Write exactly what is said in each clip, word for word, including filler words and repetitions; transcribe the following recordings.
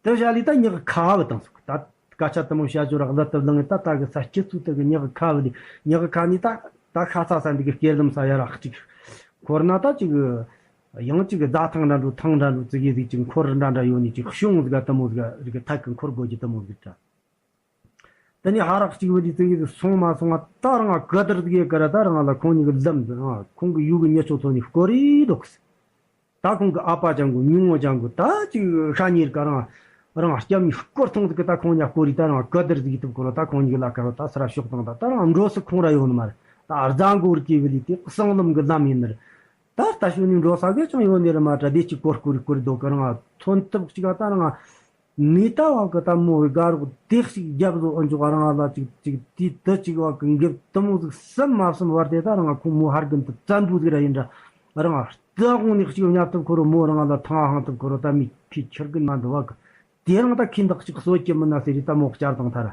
དེ་བཞག་ལས་ད་ཉག་ཁ་བུད་བཏང་སོང་། ད་སྐད་ཆ་དེ་མོ་བཤད་རྒྱུ་རག་ལ་དེ་བླངས་ད་ད་གི་ས་སྐྱིད་ཚུལ་དེ་གི་ཉག་ཁ་བུད་ལས་ཉག་ཁ་ནས་ད་ད་ཤ་ཚ་ས་འདི་གི་སྐྱེ་ལམ་ས་ཡ་རག་ཅིག་འཁོར་ན་ད་ཅིག་ཡང་ཅིག་རྫ་ཐང་འདྲ་འགྲོ་ཐང་འདྲ་འགྲོ་ཙི་གེ་ཟིག་ཅིག་འཁོར་འདྲ་འདྲ་ཡོད་ནས་ཅིག་གཤོང་ཟིག་ག་དེ་མོ་ཟིག་ག་རིག་གི་ཐད་གི་འཁོར་དགོས་ཀྱི་དེ་མོ་ཟིག་ད། དེ་ནས་ཧ་རག་གཅིག་བུད་དེ་ཙི་གེ་ཟིག་སོང་མ་སོང་ང་ད་རང་ང་ག་དར་ཟིག་ཡོད་ཀ་ར། ད་རང་ང་ལ་ཁོང་གཉིས་ཀྱི་ལམ་ཟིག་ཨ་ཁོང་གི་ཡུལ་གྱི་མྱི་ཚོ་ཚོ་ནས་སྐོར་རེ་འདུག་ཟིག་ད་ཁོང་གི་ཨ་ཕ་ཅང་གོ་ཉུང་ངོ་ཅང་གོ་ད་ཅིག་ཤ་ཉེར་ཀ་རང་རང་སྐྱབས་གཉིས་སྐོར་ཐོང་ཟིག་གི་ད་ཁོང་གཉིས་སྐོར་རེ་ད་རང་ག་དར་ཟིག་ཡིད་ཐུབ་ཁོ་རོ། ད་ཁོང་གཉིས་ལ་ཀ་རོ་ད་སར་ཕྱོགས་དང་ད་ད་རང་འགྲོ་སི་ཁོང་ར་ཡོད་ནི་མ་རེད། ད་རྫ་མགོ་རི་སྐྱེས་བུད་དེ་གསང་ལམ་གི་ལམ་ཡིན་ནི་རེད། ད་ལྟ་ཞོ་ནི་འགྲོ་ས་གི་ཅང་ཡོད་ནི་རེད་མ་ད་དེ་ཅིག་སྐོར་སྐོར་རེ་སྐོར་རེ་འདུག་གི་རང་ཚོན་ཐུབ་ཅིག་ད་རང་། མི་ལྟ་བ་གི་ད་མོ་དགའ་རོགས་དེ་ཞིག་རྒྱབ་བཟོ་ཨ་འཇོག་རང་ལ་ཅིག་ཅིག་དེ་དེ་ཅིག་བ་གི་འགེབ་དུ་མོ་ཟིག་སེམས་མ་སེམས་བར་དེ་ད་རང་ཁོ་མོ་ཧར་གིན་དུ་བཙན་པོ་ཟིག་ར་ཡིན་འདྲ། རང་རྟ་དགོང་ནས་ཅིག་ཉར་ཐུབ་ཁོ་རོ་མོ་རང་ལ་ཐང་ཧང་ཐུབ་ཁོ་རོ་ད་མི་ཁི་ཁྱེར་གིན་མ་འདུག་བ་གི་དེ་རང་ད་ཁི་འདག་ཅིག་གསོད་ཀྱི་མིན་ན་ཟེར་རེ་ད་མོ་བསྐྱར་དང་ཐར།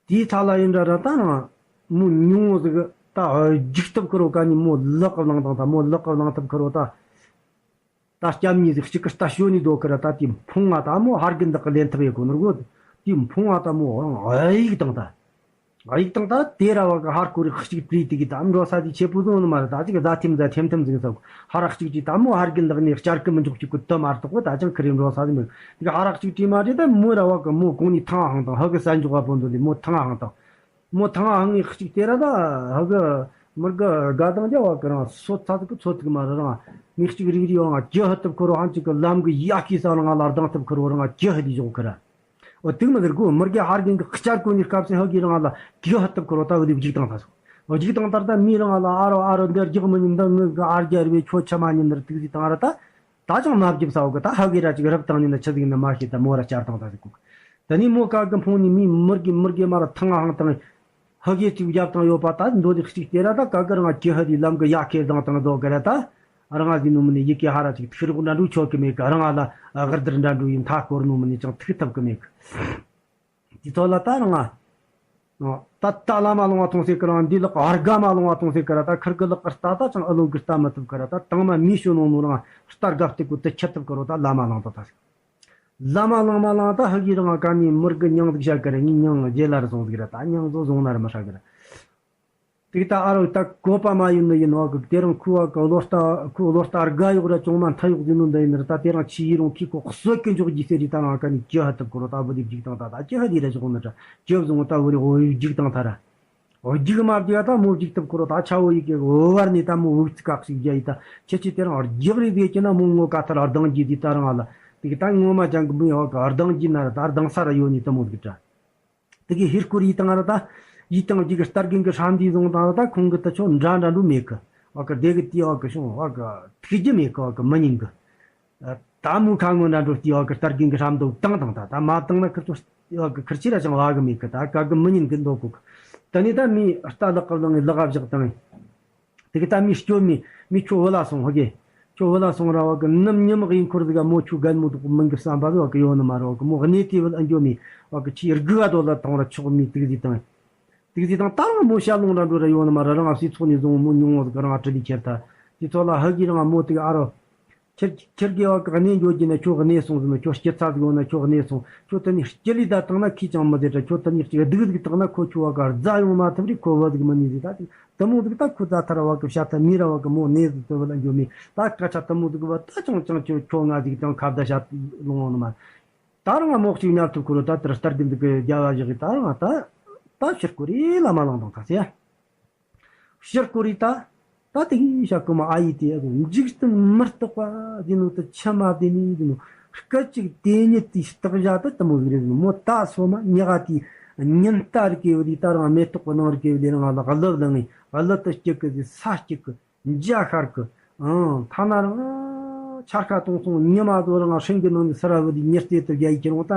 དེའི་ཐ་ལ་ཡིན་འདྲ་ར་ད་རང་མོ་ཉུང་ངོ་ཟིག་ད་རྒྱུག་ཐུབ་ཁོ་རོ་ག་ནི་མོ་ལག་གི་བླང་དང་ད་མོ་ལག་གི་བླང་ཐུབ་ཁོ་རོ་ད། ད་སྐྱབས་གཉིས་ཟིག་གཅིག་གི་རྟ་ཞོན་ནས་སྡོད་ཀི་ར། ད་དེ་འཕུང་བ་ད་མོ་ཧར་གི་འདག་གི་ལེན་ཐུབ་ཡོད་གོ་ནོར་གོ། དེ་འཕུང་བ་ད་མོ་རང་གཡིག་དང་ད། གཡིག་དང་ད་དེ་ར་བ་གི་ཧར་ཁོ་རི་གཅིག་པྲི་དེ་གི་ད་འགྲོ་ས་དེ་ཆེ་པོ་ཟིག་ནི་མ་རེད། ད་ཅིག་རྫ་ཐེམ་རྫ་ཐེམ་ཐེམ་ཟིག་ས་ཧ་ར་གཅིག་ཅིག་ད་མོ་ཧར་གི་འདག་ནས་བསྐྱར་གི་མི་འཇོག་ཅིག་གི་དུ་མ་ར་དོག་གོ། ད་ཅང་ཁི་རེ་འགྲོ་ས་ཟིག་མེད། དེ་གི་ཧ་ར་གཅིག་པྲི་མ་རེད། ད་མོ་ར་བ་གི་མོ་གོང་ནས་ཐང་ཧང་དང་ཧ་གི་ས་འཇོག་བ་པོ་འདུག་ལེ་མོ་ཐང་ཧང་དང་། མོ་ཐང་ཨང་ངི་གཅིག་དེ་ར་ད་ཧ་གི་མི་གི་དགའ་དང་རྒྱ་བ་གི་རང་སོ་ཚ་ཐུག་གི་ཚོ་ཐུག་མ་ར་རང་ངི་གཅིག་རིག་རིག་ཡོང་ང་ཇི་ཧ་ཐུབ་ཁོ་རོ་ཧང་གཅིག་གི་ལམ་གི་ཡ་ཁི་ས་རང་ང་ལ་ལྡང་ཐུབ་ཁོ་རོ་རང་ང་ཇི་ཧ་དི་བཞོག་ཁི་ར། འོ་ཐུག་མི་ཟེར་གོ་མི་གི་ཧར་གིན་གི་ཁི་ཆར་གོ་ནི་སྐབས་སེ་ཧ་གི་རང་ང་ལ་ཇི་ཧ་ཐུབ་ཁོ་རོ་ད་འོ་དི་བརྒྱུག་དང་ད་སོ། འོ་བརྒྱུག་དང་ད་ར་ད་མི་རང་ང་ལ་ཨ་རོ་ཨ་རོ་འདིར་རྒྱག་མི་ཉིན་ད་ངི་གི་ཨར་རྒྱ་རི་བའི་ཁྱོ་ཆ་མ་ཉིན་འདིར་ཐུག་ཟི་དང་ར་ད། ད་ཅང་མ་བརྒྱབ་ས་འོ་གི་ད་ཧ་གི་ར་ཅིག་རབ་བཏང་ནི་ན་ཆི་ཟིག་ནི་མ་ཤེས་ད་མོ་ར་བསྐྱར་བཏང་ད་ཟིག་གོ། ད་ནི་མོ་ཀ་གི་འཕོང་ནི་མི་མུར་གི་མུར་གི་མ་ར་ཐང་ང་ཧང་དང་ཧ་གི་ཅིག་བརྒྱབ་བཏང་ཡོད་པ་ད་འདོད་ནི་གཅིག་དེ་ར་ད་ཀ་གི་རང་ཀི་ཧ་དི་ལམ་གི་ཡ་ཁེ་བཏང་བཏང་བཟོ་གི་ར་ད་རང་ང་ཟིག་ནུ་མི་ནི་ཡི་གེ་ཧ་ར་ཅིག་ཐིག་རོགས་འདྲ་འགྲུ་ཆོག་གི་མེད་གི་རང་ང་ལ་གར་དར་འདྲ་འགྲུ་ཡིན་ཐ་སྐོར་ནུ་མི་ནི་ཅང་ཐིག་ཐབ་གི་མེད་གི། དེ་ཚོ་ལ་ད་རང་ང་། ད་ད་ལ་མ་ལོང་བ་མཐོང་སེ་ཀི་རང་འདི་ལག་ཨར་ག་མ་ལོང་བ་མཐོང་སེ་ཀི་ར་ད་ཁིར་གི་ལག་གི་རྟ་ད་ཅང་ཨ་ལོང་གི་རྟ་མི་ཐུབ་ཀི་ར་ད་དང་མ་མི་ཤོ་ནོ་ནོ་རང་རྟ་དགའ་སྟེ་ཀུ་དུ་ཁྱི་ཐུབ་ཀི་རོ་ད་ལ་མ་ལོང་ད་ད་ཟིག་ལ་མ་ལོང་མ་ལོང་ད་ཧ་གི་རང་ང་ཀ་ནི་མུར་གི་མྱང་ཟིག་བྱ་ཀི་ར་ངི་མྱང་རྗེ་ལ་ར་སོང་ཟིག་ར་ད་མྱང་ཟོ་བཟུང་ན་ར་མི་ཧྲ་ཀི་ར། དེ་ད་ཨ་རོ་ད་གོ་པ་མ་ཡིན་ནི་ཡིན་བ་གི་དེ་རང་ཁུ་བ་གི་བློ་ལྟ་ཁུ་བློ་ལྟ་དགའ་ཡོག་ར་ཅུང་མ་མཐའ་ཡོག་ཟིན་ནོ་འདི་ཡིན་ནི་ར་ད་དེ་རང་ཆི་ཡི་རུང་ཁི་ཁོ་གསོད་ཀི་འཇོག་རྒྱུ་ཟེར་རི་ད་རང་ཀ་ནི་ཇི་ཧ་ཐུབ་ཁོ་རོ་ད་བུ་དེ་བརྒྱུག་དང་ད་ད་ཇི་ཧ་དེ་ར་ཞོག་ནི་ར་ཇི་བཟུང་ད་བུ་རི་འོ་བརྒྱུག་དང་ད་ར་འོ་བརྒྱུག་མ་བརྒྱུག་ད་མོ་བརྒྱུག་ཐུབ་ཁོ་རོ་ད་ཆ་བོ་ཡི་གི་འོ་བར་ནི་ད་མོ་འུག་ཙི་ཀག་ཞིག་རྒྱ་ཡི་ད་ཁྱེད་ཆི་དེ་རང་རྒྱག་རི་ཟེར་ཀི་ན་མོ་ངོ་ཀ་ཐར་ཨར་དང་གི་དེ་ད་རང་ལ་དེ་གི་ད་ངོ་མ་ཅང་གི་མི་ཡོག་གི་ཨར་དང་གི་ན་ར་ད་ཨར་དང་ས་ར་ཡོད་ནི་ད་མོ་གི་ད། དེ་གི་ཧིར་ཁུར་ཡིད་དང་ར་ད། ཡིད་དང་རྒྱུད་ཀྱི་རྟ་རྒན་གྱི་ཧྲ་འདི་བཟུང་དང་ར་ད་ཁོང་གི་ད་ཆོ་འདྲ་འདྲ་འགྲོ་མེད་གི། བ་གི་དེ་གི་དེ་བ་གི་བྱུང་བ་གི་ཐུག་རྒྱུ་མེད་གི་བ་གི་མི་ཉན་གི། ད་མོ་ཁ་ངོ་འདྲ་འགྲོ་དེ་བ་གི་རྟ་རྒན་གྱི་ཧྲ་འདུག་བཏང་དང་ད་ད་མ་བཏང་ན་ཁིར་ཆོ་བ་གི་ཁིར་ཆི་ར་ཅང་བ་གི་མེད་གི་ད་ག་གི་མི་ཉན་གི་འདོད་གོ་གི། ད་ནི་ད་མི་རྟ་ལག་གི་བླངས་ངས་ལག་བཞག་དང་། དེ་གི་ད་མི་སྐྱོ་མི་མི་ཁྱོ་བུ་ལ་སོང་ཧ་གེ། ཁྱོ་བུ་ལ་སོང་ར་བ་གི་ནམ་ཉི་མ་གི་འཁོར་ཟིག་ག་མོ་ཁྱོ་རྒན་མོ་དུག་མི་འགི་བསམ་པ་ཟིག་བ་གི་ཡོད་ནི་མ་ར་བ་གི་མོ་གནས་དེ་བུ་ལ་འགྱོ་མི་བ་གི་ཁྱི་རྒུ་ག་དོ་ལ་ཐོང་ར་ཆོག་མི་དུག་ཟིག་དང་། དུག་ཟིག་དང་ད་རང་མོ་ཤ་ལོང་ར་འགྲོ་ར་ཡོད་ནི་མ་ར་རང་ང་སི་ཚོགས་ནས་བཟུང་མོ་ཉུང་བ་ཟིག་ག་རང་ང་ཀྲི་ལི་ཁྱེར་ད། དེ་ཚོ་ལ་ཧ་གི་རང་མོ་དུག་ཨ་རོ། ཁྱེད་ཁྱེད་དགེ་བ་གི་གནས་འགྱོ་རྒྱུ་ན་ཁྱོད་གནས་སོང་ཟིན་ན་ཁྱོད་སྐྱིད་ཚ་ཟིག་ཡོང་ན་ཁྱོད་གནས་སོང་ཁྱོད་དེ་ནས་སྐྱིད་ལི་ད་བཏང་ན་ཁྱི་ཅང་མི་ཟེར་དྲ་ཁྱོད་དེ་ནས་སྐྱིད་སྡུག་ཟིག་བཏང་ན་ཁོ་ཁྱོད་བ་ག་རྫ་ཡོང་མ་ཐུབ་རི་ཁོ་བ་ཟིག་མི་ནི་ཟིག་ད་དེ་དེ་མོ་ཟིག་ད་ཁོ་ད་ཐར་བ་གི་བྱ་ཐ་མི་ར་བ་གི་མོ་གནས་ཟིག་དེ་བ་ལ་འགྱོ་མི་ད་སྐད་ཆ་དེ་མོ་ཟིག་བ་ད་ཅང་ཅང་ཁྱོད་ཁྱོད་ང་ཟིག་དང་ཁ་བརྡ་བྱ་ལོང་ནི་མ་ད་རང་མོ་གཅིག་ཉལ་ཐུབ་ཁོ་རོ་ད་དེར་སྟར་གི་འདུག་གི་རྒྱ་བ་བཞག་གི་ད་རང་ད་ད་ཕྱིར་ཁོ་རི་ལ་མ་ལང་དང་ཐ་སེ་ཡ། ཕྱིར་སྐོར་རི་ད། ད་དེ་གི་ཤ་ཀུ་མ་ཨ་ཡི་དེ་ཡ་གི་འཇིག་རྟེན་མི་རྟག་པ་དེ་ནོ་ད་ཆ་མ་དེ་ནི་དེ་ནོ་སྐད་ཅིག་དེ་ཉིད་དེ་རྟག་བཞག་ད་དེ་མོ་ཟིག་རེད་ནོ་མོ་ད་སོ་མ་ཉག་ག་དེ་ཉིན་ལྟ་རི་གེ་བ་དེ་ད་རང་མེ་ཏོག་གི་ནང་རི་གེ་བ་དེ་རང་ལ་གླུ་ལ་ངེ་གླུ་དུ་སྐྱིད་གི་དེ་ས་སྐྱིད་གི་འཇའ་ཤར་གི་ཨང་ཐ་ན་རང་ཆར་ཁ་གཏོང་སོང་ཉི་མ་ཚོ་རང་ཧྲིང་གི་ནང་ནས་སི་ར་བུ་དེ་ཉི་རྩེ་དུ་རྒྱ་ཡི་ཁྱེར་འོང་ད་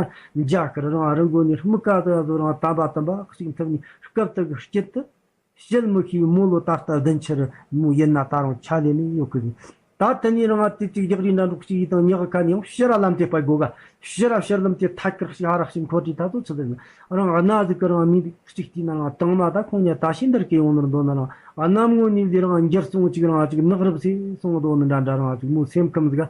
འཇའ་ཤར་རང་རི་མགོ་ནས་སྨུག་ཀ་དུ་ཡ་ཚོ་རང་དམ་པ་དམ་པ་གཅིག་འཐིབས་ནས་སྐབས་དུ་གི་སྐྱིད་དུ། བཤད་མི་ཤེས་པའི་མོ་ལོ་ད་ལྟ་བདུན་ཕྱིར་མོ་ཡིན་ན་ད་རུང་ཆ་ལེ་ནི་ཡོད་གི་རེད། ད་དེ་ནས་རང་ང་དེ་གཅིག་རྒྱག་རེས་འདྲ་འདྲ་གཅིག་ཡིན་དང་ཉག་ཁ་ནས་ཡང་ཕྱིར་ར་ལམ་དེ་སྤར་དགོས་ག་ཕྱིར་ར་ཕྱིར་ལམ་དེ་ཐད་ཀར་ཞིག་ཧ་རག་ཞིག་འཁོར་དྲིས་ད་ཚོ་ཚུད་ཟེར་ན་རང་ང་ན་ཟིག་གི་རང་མི་འདི་གཅིག་དེ་ན་རང་དང་མ་ད་ཁོང་ཉ་ད་ཤི་འདིར་སྐྱེ་ཡོང་ནོར་འདོད་ན་རང་ཨ་ནམ་ངོ་ནས་ལས་རང་འགྱུར་སོང་གཅིག་རང་གཅིག་ནག་རབ་སེ་སོང་འདོད་ནི་འདྲ་འདྲ་རང་གཅིག་མོ་སེམས་ཁམས་ཟིག་ག་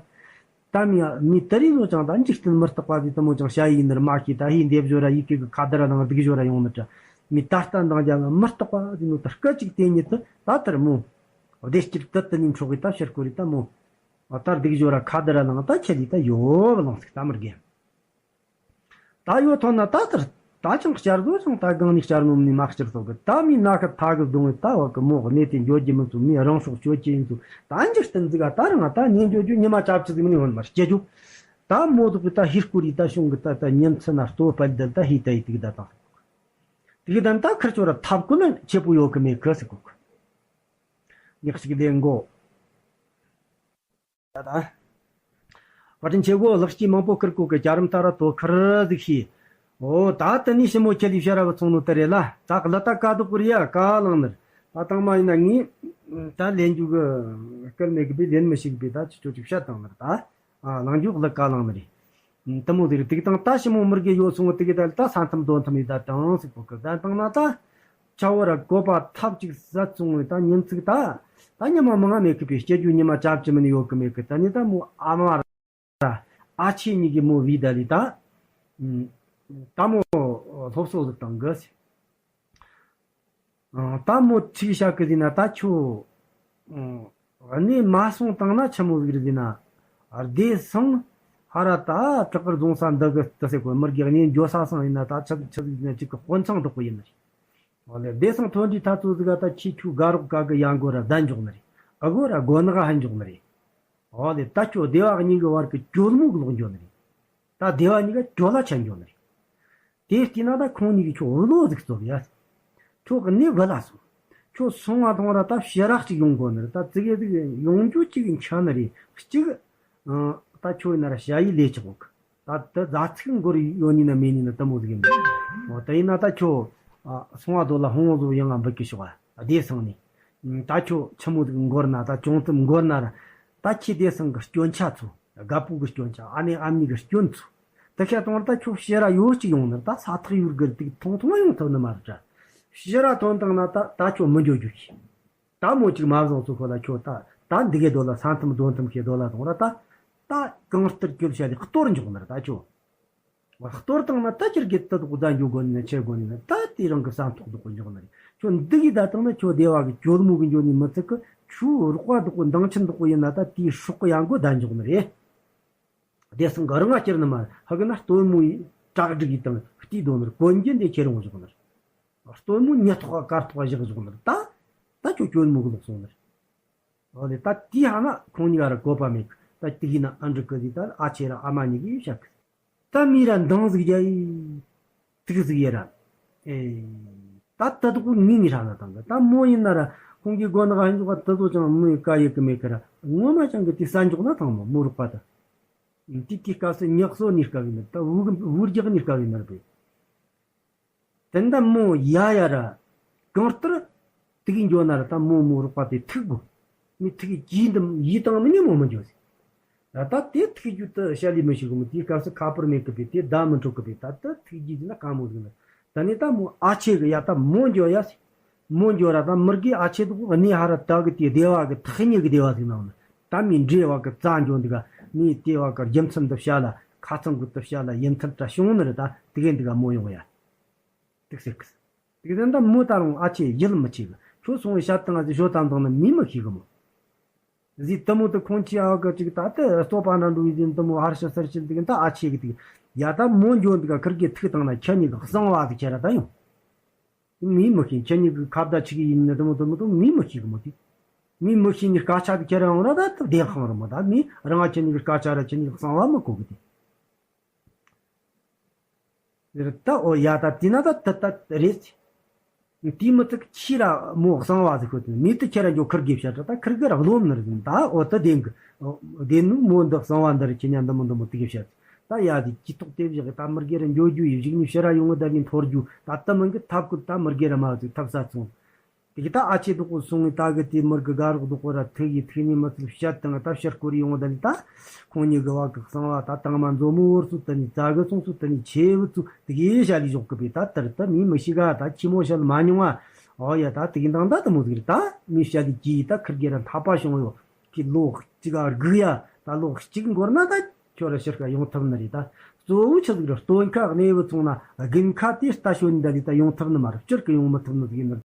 ད་མི་མི་དེ་རིང་ལོ་ཅང་ད་འཇིག་རྟེན་མི་རྟག་པ་དེ་དེ་མོ་ཅང་བྱ་ཡིན་ནར་མ་ཤེས། ད་ཧི་འདེབས་བཟོ་ར་ཡི་གེ་གི་ཁ་དར་ར་དང་སྡིག་བཟོ་ར་ཡོང་ནི་དྲ། མི་ད་ལྟ་འདང་རྒྱ་ལ་མི་རྟག་པ་དེ་ནོ་ད་སྐད་ཅིག་དེ་ཉིད་དུ་ད་ལྟར་མོ། བདེ་སྐྱིད་དུ་དུ་ནི་འཕྲོག་གི་ད་ཕྱིར་སྐོར་རི་ད་མོ། ད་སྡིག་བཟོ་ར་ཁ་དར་ར་ནང་ད་ཁྱེད་ལི་ད་ཡོ་བ་ལོང་ཟིག་ད་མི་རྒན། ད་ཡོད་ཐོན་ན་ད་ལྟར་ད་ཅང་བསྐྱར་དོ་ཅང་ད་གང་ནས་བསྐྱར་ནོམ་ནས་མ་བསྐྱར་ཐོག་གི་ད་མི་ན་ཁ་ཐ་གི་གདོང་ད་བ་གི་མོ་གནས་དེ་འགྱོ་རྒྱུ་མི་ཚུ་མི་རང་སྲོག་གཅོད་ཀྱི་ཡིན་ཚུ་ད་འཇིག་རྟེན་འཛི་ག་ད་རང་ད་ཉན་འགྱོ་རྒྱུ་ཉི་མ་ཅབ་ཅི་ཟིག་མི་ཡོད་མར་སྐྱེ་རྒྱུ། ད་མོ་དུ་གི་ད་ཧི་སྐུ་རི་ད་བྱུང་གི་ད་ད་ཉིན་ཚེ་ན་ལྟོ་སྤལ་དལ་ད་ཧི་ད་ཡི་དིག་ད་དང་དིག་ད་ད་ཁིར་ཆོ་ར་ཐབ་ཀུ་ན་ཆེ་པོ་ཡོད་གི་མེད་གི་ཟིག་གོ་གི། ཉག་ཅིག་ལེན་གོ། ད་ད། བཀའ་དྲིན་ཆེ་གོ། ལག་སྐྱེས་མང་པོ་ཁིར་གོ་གི་རྒྱ་རམ་ཏ་ར་ཏོ་ཁིར་ཟིག་ཤི། འོ་ད་དེ་ནི་ཞི་མོ་ཁྱེད་ལི་བཤད་ར་བ་ཚོང་ནོ་དེ་རེད་ལ། ད་ག་ལ་ད་ཀ་དོ་ཀུ་རི་ཡ་ཀ་ལང་ནར། ད་དང་མ་ཡིན་ན་ངས་ད་ལེན་རྒྱུ་གི་སྐལ་མེད་གི་བི་ལེན་མི་ཤིག་བི་ད་ཅི་ཅོ་ཅིག་བཤད་དང་ནར་ད། ཨ་ལང་རྒྱུ་ག་ལ་ཀ་ལང་ནི་རེད། དེ་མོ་ཟིག་རེད། དེ་དང་ད་ཞི་མོ་མི་རྒས་ཡོད་སོང་དེ་གི་ད་ད་ས་མཐམ་དོ་མཐམ་ཡི་ད་དང་ཟིག་གོ་གི་ད་དང་ན་ད། ཆ་བོ་ར་གོ་པ་ཐབས་ཅིག་ཟ་བཙོང་བའི་ད་ཉིན་ཚིག་ད། ད་ཉི་མ་མང་ང་མེད་གི་པའི་སྐྱེ་རྒྱུ་ཉི་མ་ཅབ་ཅི་མི་ནི་ཡོད་གི་མེད་གི་ད་ནི་ད་མོ་ཨ་མ་ར་ཨ་ཆེ་གཉིས་གི་མོ་བི་ད་ལི་ད། ད་མོ་སློབ་གསོ་ཟིག་བཏང་གི་ཟེར། ད་མོ་ཚིག་བཤད་གི་ཟིན་ན་ད་ཁྱོད། གནས་མ་སོང་བཏང་ན་ཆི་མོ་ཟིག་རེད་ཟིན་ན། བདེ་སང་ཧ་ར་ད་བྲག་དཀར་རྫོང་ས་འདི་གི་ཏི་སེ་གོ་མི་རྒྱག་གནས་འགྱོ་ས་སང་ཡིན་ན་ད་ཆི་ཆི་ཟིག་ན་ཅིག་གི་དཔོན་ཚང་དག་པོ་ཡིན་ནི་རེད། འོ་ལེ་བདེ་སང་ཐོན་དུས་ཐ་ཚོ་ཟིག་ག་ད་ཁྱི་ཁྱུ་དགའ་རོགས་ག་གི་ཡང་སྒོ་ར་བསྡད་འཇོག་ནི་རེད། ཨ་སྒོ་ར་སྒོ་ནག་ཧན་འཇོག་ནི་རེད། འོ་ལེ་ད་ཁྱོད་སྡེ་བ་གཉིས་ཀྱི་བར་གྱི་གྱོད་མོ་གི་ལོག་འགྱོ་ནི་རེད། ད་སྡེ་བ་གཉིས་ཀ་གྱོད་ལ་ཆད་འགྱོ་ནི་རེད། དེ་བལྟས་ན་ད་ཁོང་གཉིས་ཀྱིས་ཁྱོད་བློ་ཟིག་རྩོབ་ཡ། ཁྱོད་ཀྱི་གནས་བུ་ལ་སོང་། ཁྱོད་སོང་བ་མཐོང་ར་ད་ཕྱི་རག་ཅིག་ཡོང་དགོ་ནི་རེད། ད་ཙི་གེ་ཟིག་ཡོང་རྒྱུ་གཅིག་འཆི་ནི་རེད་གཅིག་ད་ཁྱོད་ཡིན་ན་ར་ཞ་ཡི་ལས་ཅི་གོ་གི། ད་དེ་རྫ་ཚིག་འགོར་ཡོད་ནི་ན་མེད་ནི་ན་དེ་མོ་ཟིག་ཡིན་པ། འོ་དེ་ཡིན་ན་ད་ཁྱོད་ཨ་སོང་བ་དོ་ལ་ཧོང་བོ་ཟོ་ཡང་ང་འབུད་ཀྱི་ཤོག་ཨ་བདེ་སང་ནི། ད་ཁྱོད་ཆི་མོ་ཟིག་འགོར་ན་ད་ཅུང་ཙམ་འགོར་ན་ར་ད་ཁྱེད་བདེ་སང་གི་སྐྱོན་ཆ་ཚོ་རྒད་པོ་གི་སྐྱོན་ཆ་ཨ་ནེ་ཨ་མྱེས་གི་སྐྱོན་ཚོ་དེ་ཤ་གཏོང་ར་ད་ཁྱོད་ཕྱི་ར་ཡོད་ཅིག་ཡོང་ནི་ར་ད་ས་ཐག་ཡུར་གི་ར་ཏིག་ཐུང་ཐུང་ཡོང་ཐུབ་ནི་མ་རེད་དྲ། ཕྱི་ར་ཐོན་བཏང་ན་ད་ད་ཁྱོད་མི་འགྱོ་རྒྱུ་ཤི། ད་མོ་གཅིག་མ་བཟང་ཚོ་ཁོ་ལ་ཁྱོད་ད་ད་འདི་གའི་རྡོ་ལ་ས་མཐམ་རྡོ་མཐམ་ཁའི་རྡོ་ལ་དང་ར་ད་ད་གང་ལྟར་གྱོད་བྱ་ལས་གཏོར་འཇོག་ནི་རེད་ད་ཁྱོད། གཏོར་བཏང་ན་ད་ཁྱེད་ཀྱི་ད་དུ་ད་འཇོག་དགོ་ནི་ན་ཆེ་དགོ་ནི་ན་ད་དེ་རང་གི་བསམ་ཐོག་ཏུ་གོ་འཇོག་ནི་རེད། ཁྱོད་འདི་གི་ད་བཏང་ན་ཁྱོད་སྡེ་བ་གི་གྱོད་མོ་གི་འཇོག་ནི་མི་ཚིག་གི་ཁྱོད་རོགས་པ་དུ་གོ་འདང་ཆེན་དུ་གོ་ཡིན་ན་ད་དེའི་སྲོག་གི་ཡང་གོ་ད་འཇོག་ནི་རེད། བདེ་སྲུང་གི་རང་ང་སྐྱུར་ནི་མ་རེད། ཧ་གི་ན་སྟོན་མོ་ཡི་བྲག་སྒྲིག་ཡི་དང་བལྟས་དོ་ནི་རེད། གོན་རྒྱུ་འདི་ཁྱེར་འོང་འཇོག་ནི་རེད། སྟོན་མོ་ཉི་ཐོག་ག་དཀར་ཐོག་བཞག་བཞག་ནི་རེད། ད་ད་ཁྱོད་སྐྱོན་མོ་གི་ལོག་སོང་ནི་རེད། འོ་ལེ་ད་དེའི་ཧ་ན་ཁོང་གཉིས་ཀ་ར་བཀོད་པ་མེད་གི། ད་དེ་གི་ན་ཨ་འབྲུག་གི་ཟིག་ད་ཨ་ཆེ་ར་ཨ་མ་གཉིས་ཀྱིས་བཤད་གི། ད་མི་ར་འདང་ཟིག་རྒྱ་ཡི་ཐུག་ཟིག་ཡེ་ར། ཨེ་ད་ད་དུ་ངི་ངི་ཧྲ་ན་དང་གི། ད་མོ་ཡིན་ན་ར་ཁོང་གི་སྒོ་ནག་ཧན་འཇོག་པ་ད་དུ་ཅང་མོ་ཡི་ཀ་ཡེ་གི་མེད་གི་ར། ངོ་མ་ཅང་གི་དེ་ས་འཇོག་ན་ཐང་མོ་མོ་རུག་པ་ད། དེ་དེ་སྐབས་སུ་ཉག་གསོ་ནི་སྐབས་ཡིན་ན་ད་བུ་གི་བུ་རྒྱག་ནི་སྐབས་ཡིན་ན་ར་བས། དེ་འདྲ་མོ་ཡ་ཡ་ར། གང་ལྟར་ཐུག་གི་འགྱོ་ན་ར་ད་མོ་མོ་རོགས་པ་དེ་ཐུག་གོ། མི་ཐུག་གི་ཀྱིས་འདི་ཡི་དང་མི་ཉན་མོ་མི་འགྱོ་ཟེར། ད་ད་དེ་ཐུག་རྒྱུ་དུ་བཤད་ལས་མི་ཤེས་གོ་མོ། དེའི་སྐབས་སུ་ཁ་པར་མེད་གི་པས་དེ་བརྡ་མི་འཕྲོད་གི་པས་ད་ད་ཐུག་རྒྱུ་ཟེར་ན་གང་མོ་ཟེར་ན། ད་ནི་ད་མོ་ཨ་ཆེ་གི་ཡ་ད་མོ་འགྱོ་ཡ་ཟེར། མོ་འགྱོ་ར་ད་མི་རྒས་ཨ་ཆེ་དུ་གོ་གནས་ཧ་ར་ད་གི་དེ་སྡེ་བ་གི་ཐག་ཉེ་གི་སྡེ་བ་ཟིག་ནང་ན། ད་མི་འདྲེ་བ་གི་རྩ་འགྱོ་འདི་ག་ནི་དེ་བ་གི་རྒྱུ་མཚན་དུ་བཤད་ལ་ཁ་ཚང་གི་དུ་བཤད་ལ་ཡིན་ཐབས་ད་བྱུང་ནི་རེད། ད་དེ་གི་འདི་ག་མོ་ཡོང་ཡ། ཏིག་སེ་ཀི་སེ། དེ་ཟིན་ད་མོ་ད་རུང་ཨ་ཆེ་ཡིད་མི་ཆེས་གི། ཁྱོད་སོང་བའི་ཞབས་དང་ཞོ་དང་དང་ནི་མི་མི་ཤེས་གི་མོ། ཟི་ཏི་མོ་དུ་ཁོང་ཆེ་ཨ་གི་ཅིག་ད་ལྟ་ལྟོ་པ་འདྲ་འགྲོ་ཡི་ཟིན་ཏི་མོ་ཧར་ཤ་སར་ཤིན་དུ་གི་ད་ཨ་ཆེ་གི་དུ་ཡ་ད་མོ་འཇོ་འདི་ག་ཁིར་གི་ཐུག་དང་ན་ཁྱེད་གཉིས་གི་གསང་བ་དུ་ཁྱེར་ར་ད་ཡོང་། མི་མི་ཤེས། ཁྱེད་གཉིས་གི་ཁ་བརྡ་ཆི་གི་ཡིན་ནི་ཏི་མོ་ཏི་མོ་དུ་མི་མི་ཤེས་གི་མོ་དེ། མི་མི་ཤེས་ནི་སྐད་ཆ་དུ་ཁྱེར་ར་ཡོང་ར་ད་ད་བདེན་དཔང་ར་མོ་ད་མི་རང་ང་ཁྱེད་གཉིས་གི་སྐད་ཆ་ར་ཁྱེད་གཉིས་གི་གསང་བ་མི་གོ་གི་དེ། ད་འོ་ཡ་ད་དེ་ན་ད་ད་ད་རེད། དེ་མི་ཚིག་ཁྱི་ར་མོ་གསང་བ་ཟིག་ཤོད་དེ་མི་དུ་ཁྱེད་ར་འགྱོ་ཁུར་དགེ་བཤད་ད་ཁུར་གི་ར་རློམ་ནི་རེད། ད་འོ་ད་བདེན་གི་བདེན་ནུ་མོ་འདི་གསང་བ་འདི་ར་ཁྱེད་ཉ་འདི་མོ་འདི་མོ་དེ་གི་བཤད་ད་ཡ་དེ་ཅི་ཐོག་དེ་བཞག་ད་མི་རྒྱལ་ར་འགྱོ་རྒྱུ་ཡི་གཞུག་ནས་ཕྱི་ར་ཡོང་གི་ད་བདེན་འཐོར་རྒྱུ་ད་ད་མི་གི་ཐབས་ཀུ་ད་མི་རྒྱལ་ར་མ་ཟིག་ཐབས་ས་ཚོང་། དེ་གི་ད་ཨ་ཆེ་དུ་གོ་སོང་ངི་ད་གི་དེ་མི་གི་དགའ་རོགས་དུ་གོ་ར་ཐུག་ཡི་ཐུག་ནི་མི་ཚུལ་བཤད་དང་ད་ཕྱིར་སྐོར་ཡོང་ད་ནི་ད་ཁོང་གཉིས་གི་བ་གི་གསང་བ་ད་དང་མ་མཛོ་མོ་བོར་ཚུལ་ད་ནི་རྩ་གི་སོང་ཚུལ་ད་ནི་ཆེ་བུ་ཚུལ་དེ་གི་ཞལ་ལི་ཞོག་གི་པས་ད་ལྟར་ད་མི་མི་ཤི་ག་ད་ཁྱི་མོ་ཞལ་མ་མྱོང་ང་། ཨོ་ཡ་ད་དེ་གི་འདང་ད་དུ་མོ་ཟིག་རེད། ད་མི་ཞལ་ལི་གི་ད་ཁིར་གེ་ར་འཐབ་པ་བྱུང་ཡོད་གི་ལོ་གཅིག་ག་སྒུག་ཡ་ ད་ལོ་གཅིག་འགོར་ན་ད་ཁྱོད་ར་ཕྱིར་ཁ་ཡོང་ཐུབ་ནི་རེད། ད་གཙོ་བོ་ཆི་ཟིག་རེད། སྟོན་ཁ་གནས་བུ་ཚང་ན་དགུན་ཁ་དེ་ལྟ་ཞོན་འདི་ད་ཡོང་ཐུབ་ནི་མ་རེད། སྤྱིར་གི་ཡོང་མི་ཐུབ་ནི་ཟིག་ཡིན་ནི་